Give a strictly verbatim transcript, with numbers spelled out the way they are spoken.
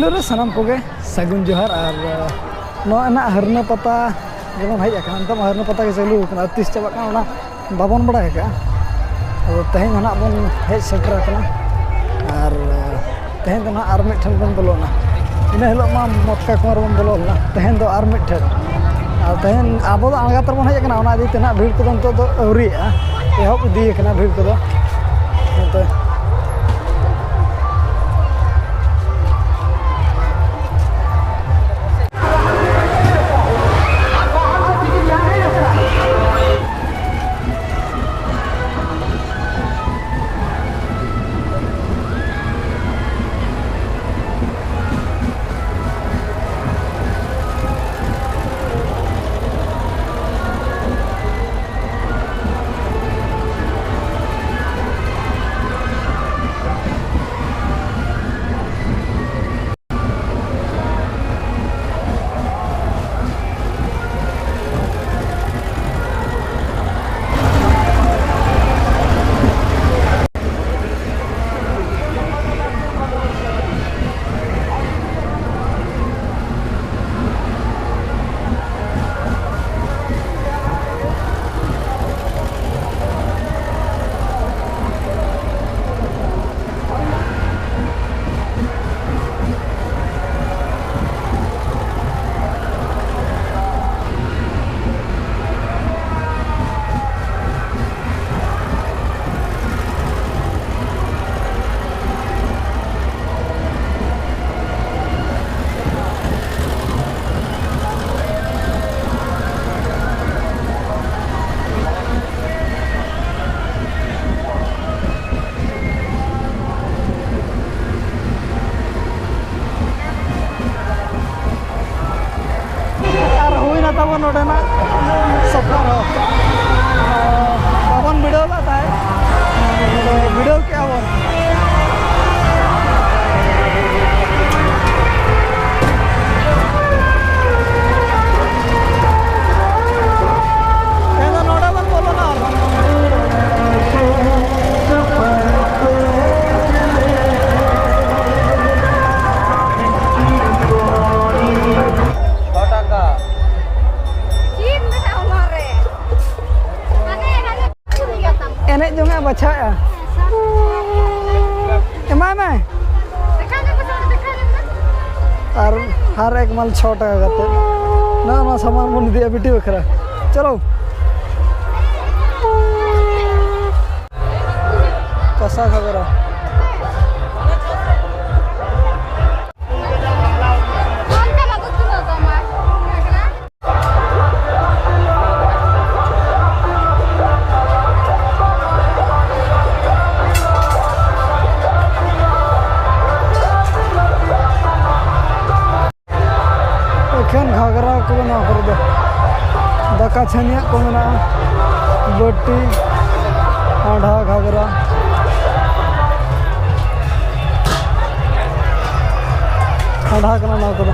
ᱨᱮ ᱥᱟᱱᱟᱢ ᱠᱚᱜᱮ ᱥᱟᱹᱜᱩᱱ ᱡᱚᱦᱟᱨ᱾ ᱟᱨ ᱱᱚᱣᱟ ᱱᱟᱜ ᱦᱟᱹᱨᱱᱟᱹ ᱯᱟᱛᱟ ᱡᱮᱢᱚᱱ ᱦᱮᱡ ᱟᱠᱟᱱᱟ, ᱱᱤᱛᱚᱜ ᱢᱟ ᱦᱟᱹᱨᱱᱟᱹ ᱯᱟᱛᱟ ᱜᱮ ᱪᱟᱹᱞᱩ ᱟᱠᱟᱱᱟ, ᱟᱨ ᱛᱤᱥ ᱪᱟᱵᱟᱜ ᱠᱟᱱᱟ ᱚᱱᱟ ᱵᱟᱵᱚᱱ ᱵᱟᱲᱟᱭ ᱟᱠᱟᱫᱼᱟ᱾ ᱟᱫᱚ ᱛᱮᱦᱮᱧ ᱫᱚ ᱱᱟᱜ ᱵᱚᱱ ᱦᱮᱡ ᱥᱮᱴᱮᱨ ᱟᱠᱟᱱᱟ᱾ ᱟᱨ ᱛᱮᱦᱮᱧ ᱫᱚ ᱱᱟᱜ ᱟᱨ ᱢᱤᱫ ᱴᱷᱮᱱ ᱵᱚᱱ ᱵᱚᱞᱚᱱᱟ᱾ ᱤᱱᱟᱹ ᱦᱤᱞᱳᱜ ᱢᱟ ᱢᱚᱛᱠᱟ ᱠᱩᱢᱟᱨ ᱵᱚᱱ ᱵᱚᱞᱚ ᱞᱮᱱᱟ, ᱛᱮᱦᱮᱧ ᱫᱚ ᱟᱨ ᱢᱤᱫ ᱴᱷᱮᱱ᱾ ᱟᱨ ᱛᱮᱦᱮᱧ ᱟᱵᱚ ᱫᱚ ᱟᱬᱜᱟᱛ ᱨᱮᱵᱚᱱ ᱦᱮᱡ ᱟᱠᱟᱱᱟ, ᱚᱱᱟ ᱤᱫᱤ ᱛᱮ ᱱᱟᱜ ᱵᱷᱤᱲ ᱠᱚᱫᱚ ᱱᱤᱛᱚᱜ ᱫᱚ ᱟᱹᱣᱨᱤᱭᱟᱜᱼᱟ, ᱮᱦᱚᱵ ᱤᱫᱤ ᱟᱠᱟᱱᱟ ᱵᱷᱤᱲ ᱠᱚᱫᱚ᱾ ᱱᱚᱛᱮ ᱡᱚᱢᱟᱜ ᱵᱟᱪᱷᱟᱣᱮᱜᱼᱟ᱾ ᱮᱢᱟᱭ ᱢᱮ᱾ ᱟᱨ ᱦᱟᱨ ᱮᱠ ᱢᱟᱞ ᱪᱷᱚ ᱴᱟᱠᱟ ᱠᱟᱛᱮ᱾ ᱱᱚᱣᱟ, ᱱᱚᱣᱟ ᱥᱟᱢᱟᱱ ᱵᱚᱱ ᱤᱫᱤᱭᱟ ᱵᱤᱴᱤ ᱵᱟᱠᱷᱨᱟ᱾ ᱪᱚᱞᱚ᱾ ᱠᱟᱥᱟ ᱜᱷᱟᱜᱽᱨᱟ᱾ ᱮᱠᱷᱮᱱ ᱜᱷᱟᱜᱽᱨᱟ ᱠᱚ ᱢᱮᱱᱟᱜᱼᱟ ᱱᱚᱣᱟ ᱠᱚᱨᱮ ᱫᱚ᱾ ᱫᱟᱠᱟ ᱪᱷᱟᱹᱱᱤᱭᱟᱹᱜ ᱠᱚ ᱢᱮᱱᱟᱜᱼᱟ, ᱵᱟᱹᱴᱤ, ᱟᱸᱰᱷᱟ, ᱜᱷᱟᱜᱽᱨᱟ᱾ ᱟᱸᱰᱷᱟ ᱠᱟᱱᱟ ᱱᱚᱣᱟ ᱠᱚᱫᱚ᱾